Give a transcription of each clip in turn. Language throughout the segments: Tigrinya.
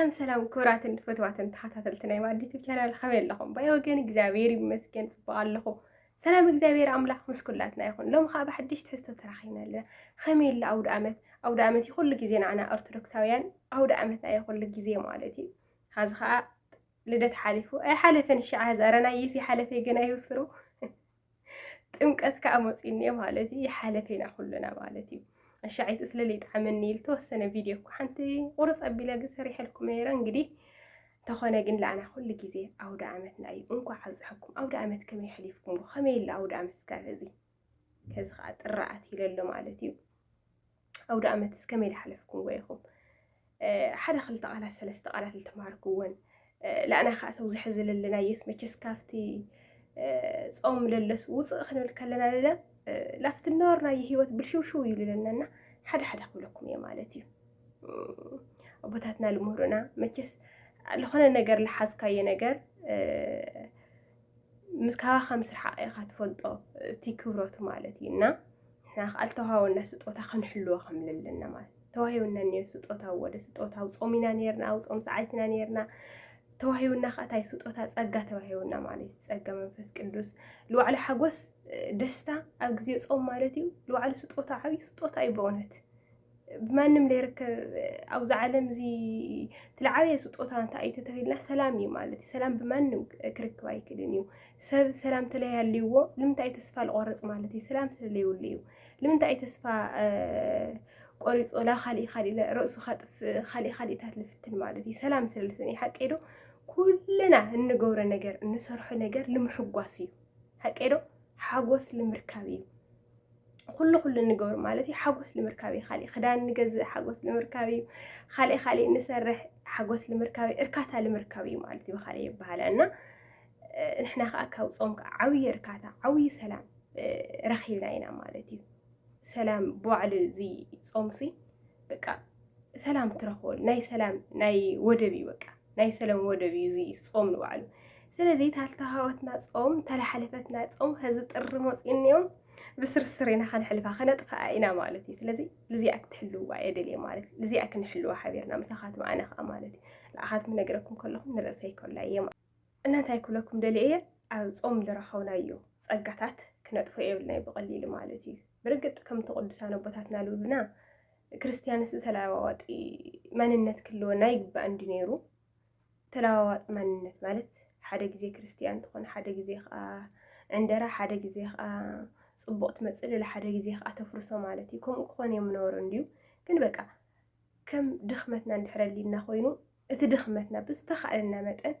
ሰላም ሰላም፣ ክቡራትን ፍትዋትን ተኸታተልቲ ናይ ማዕድ ዩቱብ ቻናል፣ ከመይ ኣለኹም? ባይ ወገን እግዚኣብሔር ይመስገን፣ ጽቡቕ ኣለኹ። ሰላም እግዚኣብሔር ኣምላኽ ምስ ኩላትና ይኹን። ሎም ኸዓ ብሓድሽ ትሕዝቶ ተራኺብና ኣለና። ከመይ ኣሎ ኣውደ ኣመት? ኣውደ ኣመት እዩ ኩሉ ግዜ ንዓና ኦርቶዶክሳውያን ኣውደ ኣመትና እዩ ኩሉ ግዜ ማለት እዩ። ሐዚ ኸዓ ልደት ሓሊፉ ኣይሓለፈን፣ ሽዓ ዛረና ይስ ይሓለፈ ገና ይውስሩ። ጥምቀት ከዓ መፂኡ እኒኦ ማለት እዩ። ይሓለፈ ኢና ኩልና ማለት እዩ። ኣሻዒት ስለለ ይጥዓመኒ ኢል ተወሰነ ቪድዮ እኮ ሓንቲ ቁርፅ ኣቢለ ግን ሰሪሐልኩም ነይረ። እንግዲህ እንተኾነ ግን ለኣና ኩሉ ግዜ ኣውደ ኣመትና እዩ። እንኳዕ ኣብፀሐኩም። ኣውደ ኣመት ከመይ ሕሊፍኩም? ከመይ ኣሎ ኣውደ ኣመት እስካብ ሕዚ? ከዚ ከዓ ጥራኣት ኢለሎ ማለት እዩ። ኣውደ ኣመት እስከመይ ዝሓለፍኩም ወይኹም ሓደ ክልተ ቃላት ሰለስተ ቃላት ልተማሃርክዎን ለኣና ከዓ ሰው ዝሕዝልልና የስ መቸስ ካብቲ ጾም ለለስ ውፅእ ክንብል ከለና ለለ ላፍቲ ኖር ናይ ህይወት ብልሽውሽው ይብልለናና ሓደ ሓደ ክብለኩም እየ ማለት እዩ። ኣቦታትና ልምህሩና መቸስ ዝኾነ ነገር ልሓዝካዮ ነገር ምስ ካባኻ ምስ ርሓቐ ኢኻ ትፈልጦ እቲ ክብረቱ ማለት እዩ። እና ንሕና ከዓ ልተዋሃወና ስጦታ ክንሕልዎ ከም ለለና ማለት እዩ። ተዋሂቡና እኒኦ ስጦታ ወደ ስጦታ ኣውጾም ኢና ነርና፣ ኣውጾም ሰዓት ኢና ነርና። ተዋሂቡና ከዓ እንታይ ስጦታ ጸጋ ተዋሂቡና ማለት እዩ። ጸጋ መንፈስ ቅዱስ ልዋዕሊ ሓጎስ ደስታ ኣብ ግዜ ጾም ማለት እዩ። ልዋዕሊ ስጦታ ዓብዪ ስጦታ እዩ በእውነት። ብማንም ዘይርከብ ኣብዚ ዓለም እዚ እቲ ዝዓበየ ስጦታ እንታይ እዩ ተተቢልና ሰላም እዩ ማለት እዩ። ሰላም ብማንም ክርክብ ኣይክእልን እዩ። ሰብ ሰላም ተለያልይዎ ንምንታይ ተስፋ ልቆርፅ ማለት እዩ? ሰላም ስለለይብሉ እዩ። ንምንታይ ተስፋ ቆሪፁ ላ ካሊእ ካሊእ ርእሱ ካጥፍእ ካሊእ ካሊእታት ልፍትን ማለት እዩ? ሰላም ስለልስን እዩ። ሓቀይ ዶ? ኩልና እንገብሮ ነገር እንሰርሖ ነገር ልምሕጓስ እዩ። ሓቀይ ዶ? ሓጎስ ልምርካብ እዩ። ኩሉ ኩሉ እንገብር ማለት እዩ ሓጎስ ንምርካብ እዩ። ካሊእ ክዳን ንገዝእ ሓጎስ ንምርካብ እዩ። ካሊእ ካሊእ ንሰርሕ ሓጎስ ንምርካብ እዩ። እርካታ ንምርካብ እዩ ማለት እዩ ብካሊእ ይበሃል እና ንሕና ከዓ ካብ ጾም ከዓ ዓብዪ እርካታ ዓብዪ ሰላም ረኺብና ኢና ማለት እዩ። ሰላም ብባዕሉ እዚ ጾምሲ በቃ ሰላም ትረኽበሉ ናይ ሰላም ናይ ወደብ እዩ በቃ ናይ ሰላም ወደብ እዩ እዚ ጾም ንባዕሉ። ስለዚ ታልተሃወትና ጾም ታልሓለፈትና ጾም ኸዚ ጥሪ መፂኡ እኒኦም ብስርስር ኢና ኸንሕልፋ ኸነጥፍኣ ኢና ማለት እዩ። ስለዚ ልዚኣ ክትሕልዋ እየ ደልየ ማለት ልዚኣ ክንሕልዋ ሓቢርና ምሳኻትም ኣነ ኸዓ ማለት እዩ። ንኣኻትም ነግረኩም ከለኹም ንርእሰይ ከላ እየ ማለት እና እንታይ ክብለኩም ደልየ እየ ኣብ ጾም ዝረኸብናዮ ጸጋታት ክነጥፎ የብልናይ ብቐሊሉ ማለት እዩ። ብርግጥ ከምቲ ቅዱሳን ኣቦታትና ልብሉና ክርስትያንስ ተለዋዋጢ መንነት ክህልወና ይግባእ እንዲ ነይሩ። ተለዋዋጢ መንነት ማለት ሓደ ግዜ ክርስትያን ትኾን ሓደ ግዜ ከዓ ዕንደራ ሓደ ግዜ ከዓ ፅቡቕ ትመፅእ ልለ ሓደ ግዜ ከዓ ተፍርሶ ማለት እዩ። ከምኡ ክኾን እዮም ነበሩ እንድዩ ግን በቃ ከም ድኽመትና እንድሕር ኣልዩና ኮይኑ እቲ ድኽመትና ብዝተኻእለና መጠን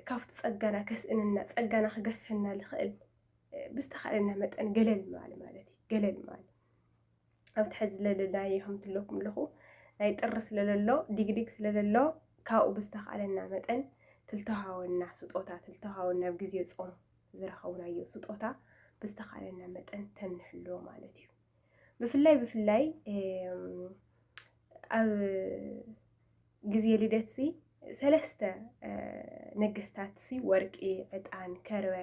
ካብቲ ጸጋና ከስእንና ጸጋና ክገፍፈና ዝኽእል ብዝተኻእለና መጠን ገለል ምባል ማለት እዩ። ገለል ምባል ኣብቲ ሕዚ ለለናዮ ከምትለኩም ኣለኹ ናይ ጥሪ ስለለሎ ዲግዲግ ስለለሎ ካብኡ ብዝተኻእለና መጠን ትልተሃወና ስጦታ ትልተሃወና ኣብ ግዜ ጾም ዝረኸብናዮ ስጦታ ብዝተኻእለና መጠን ተንሕልዎ ማለት እዩ። ብፍላይ ብፍላይ ኣብ ግዜ ልደትሲ ሰለስተ ነገስታትሲ ወርቂ፣ ዕጣን፣ ከርበ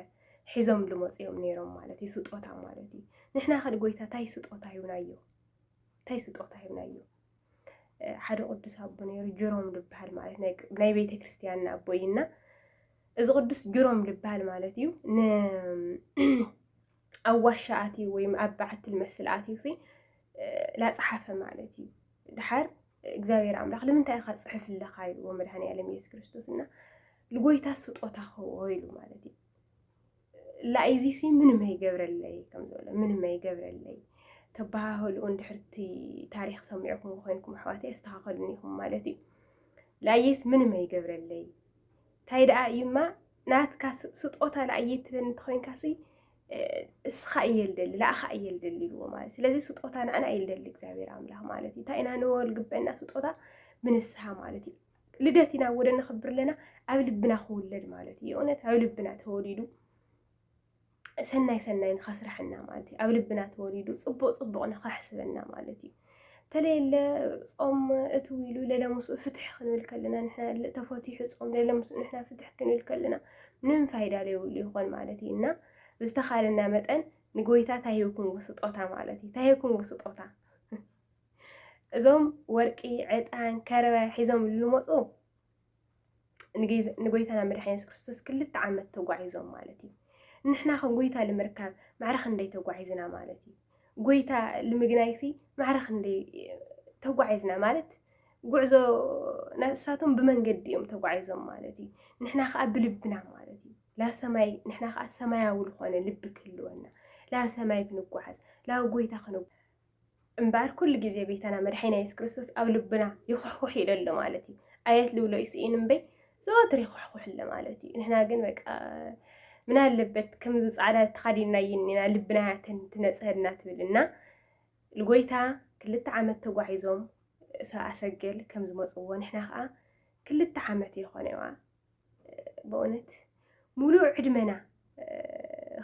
ሒዞም ልመፅኦም ነይሮም ማለት እዩ። ስጦታ ማለት እዩ። ንሕና ከ ንጎይታ ታይ ስጦታ ሂብናዮ? ታይ ስጦታ ሂብናዮ? ሓደ ቅዱስ ኣቦ ነይሩ ጅሮም ልበሃል ማለት ናይ ቤተ ክርስቲያንና ኣቦ እዩ እና እዚ ቅዱስ ጅሮም ልበሃል ማለት እዩ ን ኣብ ዋሻ ኣትዩ ወይም ኣብ በዓቲ ልመስል ኣትዩ ሲ ላፀሓፈ ማለት እዩ። ድሓር እግዚኣብሔር ኣምላኽ ንምንታይ ኢኻ ትፅሕፍ ኣለኻ ኢልዎ መድሃኒ ዓለም የሱስ ክርስቶስ እና ልጎይታ ስጦታ ክህቦ ኢሉ ማለት እዩ። ላይዚ ሲ ምንም ኣይገብረለይ ከም ዝበሎ ምንም ኣይገብረለይ ተባሃህልኡ እንድሕርቲ ታሪክ ሰሚዕኩም ኮይንኩም ኣሕዋተይ ኣስተኻኸሉኒ ኢኹም ማለት እዩ። ላይስ ምንም ኣይገብረለይ እንታይ ደኣ እዩማ ናትካ ስጦታ ለኣየ ትበኒ እንተኮይንካ ሲ እስኻ እየ ልደሊ ለኣኻ እየ ልደሊ ኢልዎ ማለት ስለዚ ስጦታ ንኣና እየ ልደሊ እግዚኣብሔር ኣምላኽ ማለት እዩ እንታይ ኢና ንወል ግበና ስጦታ ብንስሃ ማለት እዩ ልደት ኢና ወደ ነኽብር ኣለና ኣብ ልብና ክውለድ ማለት እዩ የእውነት ኣብ ልብና ተወሊዱ ሰናይ ሰናይ ንኸስርሐና ማለት እዩ ኣብ ልብና ተወሊዱ ፅቡቅ ፅቡቅ ንኸሕስበና ማለት እዩ ተለየለ ጾም እትው ኢሉ ለለምስኡ ፍትሕ ክንብል ከለና ንሕና ተፈቲሑ ጾም ለለምስኡ ንሕና ፍትሕ ክንብል ከለና ምንም ፋይዳ ለይብሉ ይኾን ማለት እዩ እና ብዝተኻለና መጠን ንጎይታ ታሂብኩምዎ ስጦታ ማለት እዩ ታሂብኩምዎ ስጦታ እዞም ወርቂ፣ ዕጣን፣ ከርበ ሒዞም ዝመፁ ንጌዝ-፣ ንጎይታና መድሓኒ የሱስ ክርስቶስ ክልተ ዓመት ተጓዒዞም ማለት እዩ። ንሕና ከ ጎይታ ንምርካብ ማዕረ ክንደይ ተጓዒዝና ማለት እዩ። ጎይታ ንምግናይሲ ማዕረ ክንደይ ተጓዒዝና ማለት ጉዕዞ ንሳቶም ብመንገዲ እዮም ተጓዒዞም ማለት እዩ። ንሕና ከኣ ብልብና ማለት እዩ። ላብ ሰማይ፣ ንሕና ከኣ ሰማያዊ ዝኾነ ልቢ ክህልወና፣ ላብ ሰማይ ክንጓዓዝ፣ ላብ ጎይታ ክንጓዓዝ። እምበኣር ኩሉ ግዜ ጎይታና መድሓኒና የሱስ ክርስቶስ ኣብ ልብና ይኹሕኩሕ ኢሉ ኣሎ ማለት እዩ። ኣየት ልብሎ እዩ ስኢኑ እምበይ ዘወትር ይኹሕኩሕ ኣሎ ማለት እዩ። ንሕና ግን በቃ ምን ኣለበት ከምዚ ጻዕዳ ተኻዲንና ይኒና ልብና ያተን ትነጽሀልና ትብል እና ልጎይታ ክልተ ዓመት ተጓዒዞም ሰብኣ ሰገል ከም ዝመጽዎ ንሕና ከኣ ክልተ ዓመት ይኾነዋ። በእውነት ሙሉእ ዕድመና፣ እ፣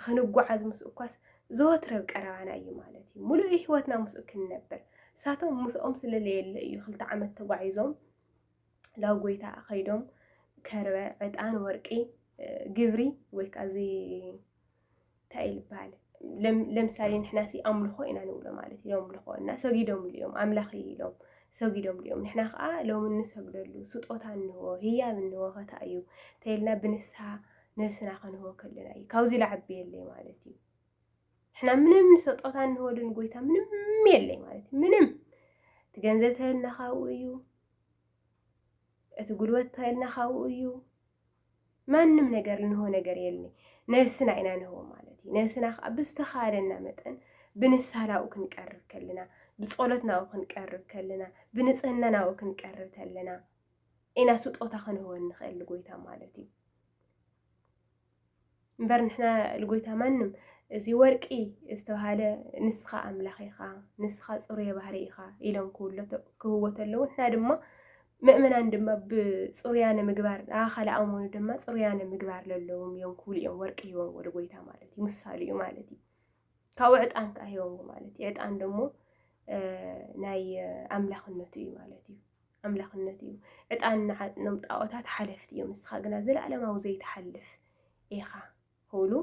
ክንጓዓዝ ምስኡ እኳስ ዘወትር ኣብ ቀረባና እዩ ማለት እዩ። ሙሉእ ህይወትና ምስኡ ክንነብር። ንሳቶም ምስኦም ስለለየለ እዩ ክልተ ዓመት ተጓዒዞም ላው ጎይታ ከይዶም ከርበ፣ ዕጣን፣ ወርቂ፣ እ፣ ግብሪ ወይ ከዓ እዚ እንታይ እዩ ዝበሃል? ለም-፣ ለምሳሌ ንሕና ሲ ኣምልኾ ኢና ንብሎ ማለት እዩ። ኣምልኾ እና ሰጊዶምሉ እዮም፣ ኣምላኽ እዩ ኢሎም ሰጊዶምሉ እዮም። ንሕና ከዓ ሎም እንሰግደሉ ስጦታ እንሆ፣ ህያብ እንሆ ከታ እዩ ተይልና ብንስሓ ነብስና ከንህቦ ከለና እዩ። ካብዚ ላዕቢ የለይ ማለት እዩ። ንሕና ምንም ስጦታ እንሆሉ ንጎይታ ምንም የለይ ማለት እዩ። ምንም እቲ ገንዘብ ተልና ካብኡ እዩ፣ እቲ ጉልበት ተልና ካብኡ እዩ። ማንም ነገር እንሆ ነገር የለይ። ነብስና ኢና ንህቦ ማለት እዩ። ነብስና ከዓ ብዝተኻለና መጠን ብንስሓ ናብኡ ክንቀርብ ከለና፣ ብጸሎት ናብኡ ክንቀርብ ከለና፣ ብንጽህና ናብኡ ክንቀርብ ከለና ኢና ስጦታ ክንህቦ እንኽእል ንጎይታ ማለት እዩ። እምበር ንሕና ልጎይታ ማንም እዚ ወርቂ ዝተባሃለ ንስኻ ኣምላኽ ኢኻ፣ ንስኻ ጽሩየ ባህሪ ኢኻ ኢሎም ክብሎ ተ-፣ ክህቦ ተለዉ፣ ንሕና ድማ ምእመናን ድማ ብጽሩያነ ምግባር፣ ኣኻለ ኣመኑ ድማ ጽሩያነ ምግባር ለለዎም እዮም ክብሉ እዮም ወርቂ ሂቦምዎ ልጎይታ ማለት እዩ። ምሳሉ እዩ ማለት እዩ። ካብኡ ዕጣን ከኣ ሂቦምዎ ማለት እዩ። ዕጣን ደሞ፣ እ፣ ናይ ኣምላኽነቱ እዩ ማለት እዩ። ኣምላኽነቱ እዩ። ዕጣን ንዓ-፣ ኖም ጣዖታት ሓለፍቲ እዮም። ንስኻ ግና ዘለኣለማዊ ዘይትሓልፍ ኢኻ ክብሉ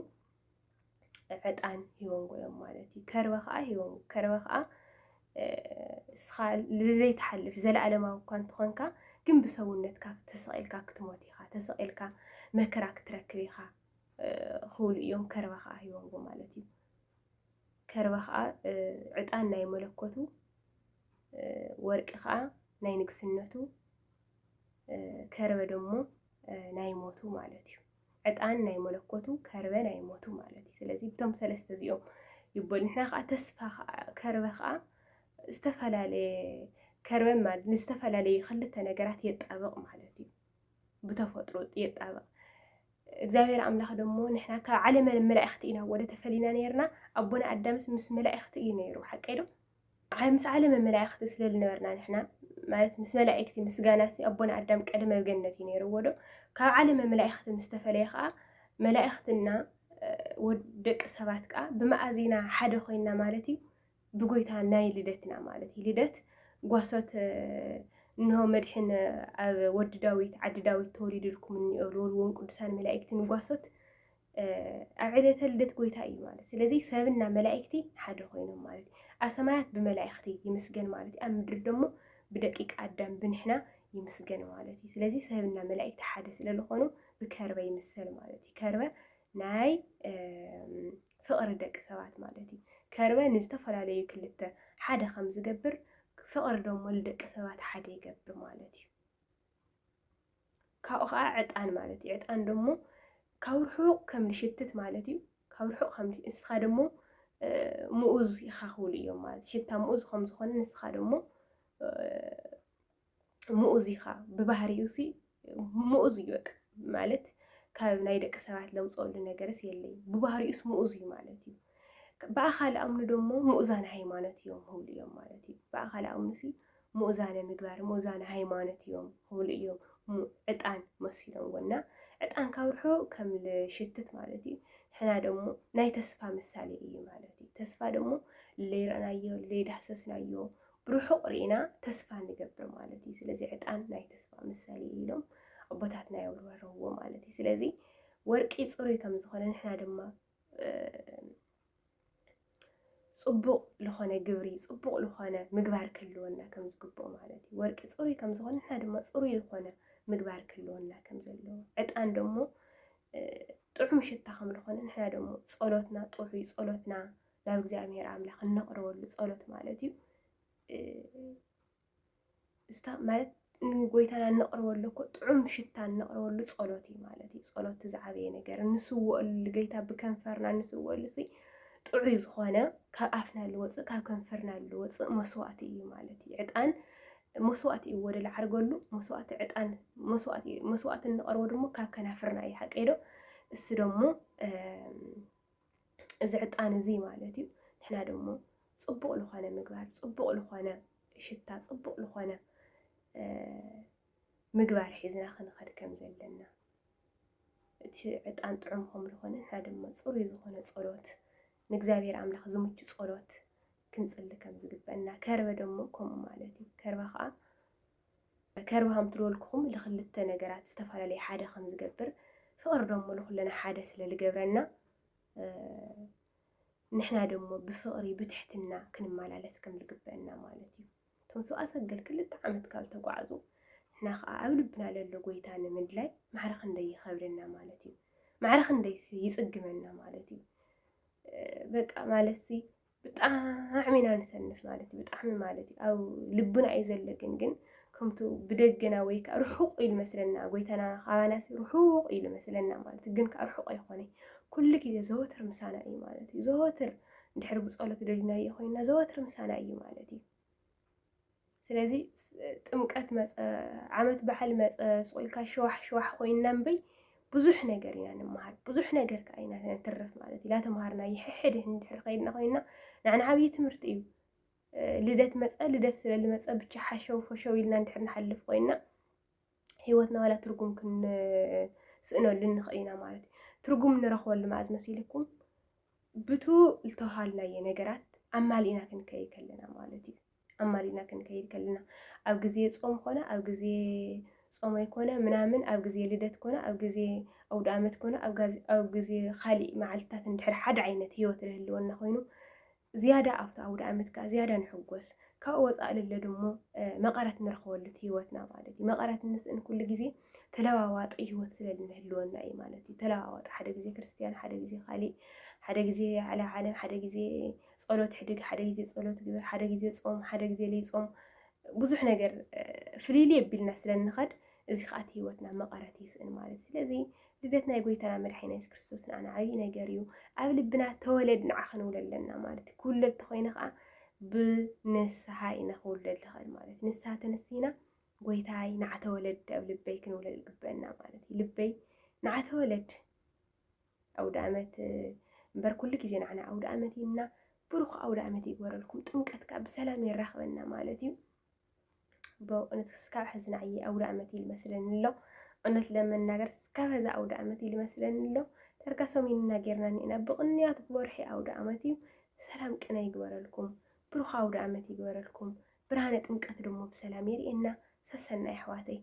ዕጣን ሂቦምዎ እዮም ማለት እዩ። ከርበ ከኣ ሂቦምዎ። ከርበ ከኣ፣ እ፣ ንስኻ ዘይትሓልፍ ዘለኣለማዊ እኳ እንተኾንካ፣ ግን ብሰውነትካ ተሰቒልካ ክትሞት ኢኻ፣ ተሰቒልካ መከራ ክትረክብ ኢኻ፣ እ፣ ክብሉ እዮም ከርበ ከኣ ሂቦምዎ ማለት እዩ። ከርበ ከኣ፣ እ፣ ዕጣን ናይ መለኮቱ፣ እ፣ ወርቂ ከኣ ናይ ንግስነቱ፣ እ፣ ከርበ ደሞ፣ እ፣ ናይ ሞቱ ማለት እዩ። ዕጣን ናይ መለኮቱ፣ ከርበ ናይ ሞቱ ማለት እዩ። ስለዚ ብቶም ሰለስተ እዚኦም ይበሉ። ንሕና ከኣ ተስፋ ከኣ፣ ከርበ ከኣ ዝተፈላለየ፣ ከርበ ማለት ንዝተፈላለየ ክልተ ነገራት የጣብቕ ማለት እዩ። ብተፈጥሮ የጣብቕ። እግዚኣብሔር ኣምላኽ ደሞ ንሕና ካብ ዓለመ መላእኽቲ ኢና ወደ ተፈሊና ነይርና። ኣቦና ኣዳምስ ምስ መላእኽቲ እዩ ነይሩ፣ ሓቀይ ዶ? ዓ-፣ ምስ ዓለመ መላእኽቲ ስለ ዝነበርና ንሕና፣ ማለት ምስ መላእክቲ ምስጋናሲ ኣቦና ኣዳም ቀደም ኣብ ገነት እዩ ነይርዎ ዶ? ካብ ዓለመ መላእኽቲ ምስ ተፈለየ ኸዓ መላእኽትና፣ እ፣ ወድ-፣ ደቂ ሰባት ከኣ ብመኣዚና ሓደ ኮይንና ማለት እዩ። ብጎይታ ናይ ልደትና ማለት እዩ። ልደት ጓሶት፣ እ፣ እንሆ መድሕን ኣብ ወዲ ዳዊት፣ ዓዲ ዳዊት ተወሊዱልኩም እኒኦ ዝበልዎም ቅዱሳን መላእክቲ ንጓሶት፣ እ፣ ኣብ ዕለተ ልደት ጎይታ እዩ ማለት። ስለዚ ሰብና መላእክቲ ሓደ ኮይኖም ማለት እዩ። ኣብ ሰማያት ብመላእክቲ ይምስገን ማለት እዩ። ኣብ ምድሪ ደሞ ብደቂቅ ኣዳም ብንሕና ይምስገን ማለት እዩ። ስለዚ ሰብና መላእክቲ ሓደ ስለ ዝኾኑ ብከርበ ይምሰል ማለት እዩ። ከርበ ናይ፣ እም፣ ፍቕሪ ደቂ ሰባት ማለት እዩ። ከርበ ንዝተፈላለዩ ክልተ ሓደ ከም ዝገብር፣ ፍቕሪ ደሞ ንደቂ ሰባት ሓደ ይገብር ማለት እዩ። ካብኡ ኸዓ ዕጣን ማለት እዩ። ዕጣን ደሞ ካብ ርሑቕ ከም ዝሽትት ማለት እዩ። ካብ ርሑቕ ከም ዝሽ-፣ ንስኻ ደሞ፣ እ፣ ምኡዝ ኢኻ ክብሉ እዮም ማለት። ሽታ ምኡዝ ከም ዝኾነ ንስኻ ደሞ፣ እ፣ ምኡዝ ኢኻ፣ ብባህሪኡ ሲ ምኡዝ እዩ በቃ። ማለት ካብ ናይ ደቂ ሰባት ለምፅኦሉ ነገርስ የለይ። ብባህሪኡስ ምኡዝ እዩ ማለት እዩ። ብኣኻ ልኣምኑ ደሞ ምኡዛነ ሃይማኖት እዮም ክብሉ እዮም ማለት እዩ። ብኣኻ ልኣምኑ ሲ ምኡዛነ ምግባር፣ ምኡዛነ ሃይማኖት እዮም ክብሉ እዮም ሙ-፣ ዕጣን መሲሎምዎ እና ዕጣን ካብ ርሑቕ ከም ልሽትት ማለት እዩ። ንሕና ደሞ ናይ ተስፋ ምሳሌ እዩ ማለት እዩ። ተስፋ ደሞ ለይረኣናዮ፣ ለይዳህሰስናዮ፣ ብርሑቕ ርኢና ተስፋ ንገብር ማለት እዩ። ስለዚ ዕጣን ናይ ተስፋ ምሳሌ እዩ ኢሎም ኣቦታትና የብራህርህዎ ማለት እዩ። ስለዚ ወርቂ ጽሩይ ከም ዝኾነ ንሕና ድማ፣ እ፣ ጽቡቕ ዝኾነ ግብሪ፣ ጽቡቕ ዝኾነ ምግባር ክህልወና ከም ዝግብኦ ማለት እዩ። ወርቂ ጽሩይ ከም ዝኾነ ንሕና ድማ ጽሩይ ዝኾነ ምግባር ክህልወና ከም ዘለዎ። ዕጣን ደሞ ጥዑም ሽታ ከም ዝኾነ ንሕና ደሞ ጸሎትና ጥዑይ፣ ጸሎትና ናብ እግዚኣብሔር ኣምላኽ እነቕርበሉ ጸሎት ማለት እዩ። እስታ ማለት ንጎይታና እነቕርበሉ እኮ ጥዑም ሽታ እነቕርበሉ ጸሎት እዩ ማለት እዩ። ጸሎት ዝዓበየ ነገር እንስውኣሉ፣ ጌታ ብከንፈርና እንስውኣሉ ሲ ጥዑይ ዝኾነ ካብ ኣፍና ልወፅእ ካብ ከንፈርና ልወፅእ መስዋእቲ እዩ ማለት እዩ። ዕጣን መስዋእቲ እዩ ወደ ልዓርገሉ መስዋእቲ ዕጣን መስዋእቲ መስዋእቲ እንቐርቦ ድማ ካብ ከናፍርና እዩ ሓቀይ ዶ? እሱ ደሞ እዚ ዕጣን እዚ ማለት እዩ ንሕና ደሞ ጽቡቕ ልኾነ ምግባር ጽቡቕ ልኾነ ሽታ ጽቡቕ ልኾነ ምግባር ሒዝና ክንኸድ ከም ዘለና እቲ ዕጣን ጥዑም ከም ዝኾነ ንሕና ድማ ጽሩይ ዝኾነ ጸሎት ንእግዚኣብሔር ኣምላኽ ዝምቹ ጸሎት ክንጽሊ ከም ዝግበአና ከርበ ደሞ ከምኡ ማለት እዩ። ከርበ ከዓ ከርበ ከም ትልወልኩኹም ልኽልተ ነገራት ዝተፈላለየ ሓደ ከም ዝገብር ፍቕሪ ደሞ ልኹለና ሓደ ስለ ልገብረና ንሕና ደሞ ብፍቕሪ ብትሕትና ክንመላለስ ከም ልግበአና ማለት እዩ። እቶም ሰብኣ ሰገል ክልተ ዓመት ካብ ዝተጓዕዙ ንሕና ከዓ ኣብ ልብና ለሎ ጎይታ ንምድላይ ማዕረ ክንደይ ይኸብደና ማለት እዩ። ማዕረ ክንደይ ይጽግመና ማለት እዩ። በቃ ማለት ሲ ብጣዕሚ ኢና ንሰንፍ ማለት እዩ። ብጣዕሚ ማለት እዩ ኣብ ልብና እዩ ዘሎ ግን ግን ከምቱ ብደገና ወይ ከዓ ርሑቕ ኢሉ መስለና ጎይታና ካባናሲ ርሑቕ ኢሉ መስለና ማለት እዩ። ግን ከዓ ርሑቕ ኣይኮነ ኩሉ ግዜ ዘወትር ምሳና እዩ ማለት እዩ። ዘወትር እንድሕር ብጸሎት ደሊናዮ ኮይና ዘወትር ምሳና እዩ ማለት እዩ። ስለዚ ጥምቀት መፀ ዓመት በዓል መፀ ስቑልካ ሽዋሕ ሽዋሕ ኮይንና እምበይ ብዙሕ ነገር ኢና ንመሃር ብዙሕ ነገር ከዓ ኢና ንትርፍ ማለት እዩ። ላተምሃርና ይሕሕድ እንድሕር ከይድና ኮይንና ንዓና ዓብዪ ትምህርቲ እዩ። ልደት መፀ ልደት ስለ ልመፀ ብቻ ሓሸው ፈሸው ኢልና እንድሕር ንሓልፍ ኮይንና ህይወትና ዋላ ትርጉም ክንስእነሉ ንኽእል ኢና ማለት እዩ። ትርጉም ንረኽበሉ መዓዝ መሲልኩም ብቱ ልተውሃልናየ ነገራት ኣማሊእና ክንከይድ ከለና ማለት እዩ። ኣማሊእና ክንከይድ ከለና ኣብ ግዜ ጾም ኮነ ኣብ ግዜ ጾም ኣይኮነ ምናምን ኣብ ግዜ ልደት ኮነ ኣብ ግዜ ኣውደ ኣመት ኮነ ኣብ ግዜ ካሊእ መዓልትታት እንድሕር ሓደ ዓይነት ህይወት ዝህልወና ኮይኑ ዝያዳ ኣብቲ ኣውደ ኣመት ከዓ ዝያዳ ንሕጎስ። ካብኡ ወፃእ ልለ ድሞ መቐረት ንረኽበሉ ህይወትና ማለት እዩ። መቐረት ንስእን ኩሉ ግዜ ተለዋዋጢ ህይወት ስለ ንህልወና እዩ ማለት እዩ። ተለዋዋጢ ሓደ ግዜ ክርስትያን ሓደ ግዜ ካሊእ ሓደ ግዜ ዓለ ዓለም ሓደ ግዜ ጸሎት ሕድግ ሓደ ግዜ ጸሎት ግበር ሓደ ግዜ ጾም ሓደ ግዜ ለይጾም ብዙሕ ነገር ፍልይልይ ኣቢልና ስለ ንኸድ እዚ ከዓ እቲ ህይወትና መቐረት ይስእን ማለት እዩ። ስለዚ ልደት ናይ ጎይታና መድሓኒና የሱስ ክርስቶስ ንዓና ዓብዪ ነገር እዩ። ኣብ ልብና ተወለድ ንዓ ክንብል ኣለና ማለት እዩ። ክውለድ ተኾይነ ከዓ ብንስሓ ኢና ክውለድ ንኽእል ማለት እዩ። ንስሓ ተነሲና ጎይታይ ንዓ ተወለድ ኣብ ልበይ ክንውለድ ይግበአና ማለት እዩ። ልበይ ንዓ ተወለድ ኣውደ ኣመት እምበር ኩሉ ግዜ ንዓና ኣውደ ኣመት ኢልና ብሩኽ ኣውደ ኣመት ይግበረልኩም። ጥምቀት ከዓ ብሰላም የራኽበና ማለት እዩ። በእውነት እስካብ ሕዚ ንዓየ ኣውደ ኣመት እዩ ልመስለኒ ኣሎ። እውነት ለመናገር እስካብ ሕዚ ኣውደ ኣመት እዩ ልመስለኒ ኣሎ። ዳርጋ ሰሙን ኢና ጌርና እኒአና። ብቕንያት ወርሒ ኣውደ ኣመት እዩ። ሰላም ቅነ ይግበረልኩም። ብሩኽ ኣውደ ኣመት ይግበረልኩም። ብርሃነ ጥምቀት ደሞ ብሰላም የርእየና። ሰሰናይ ኣሕዋተይ።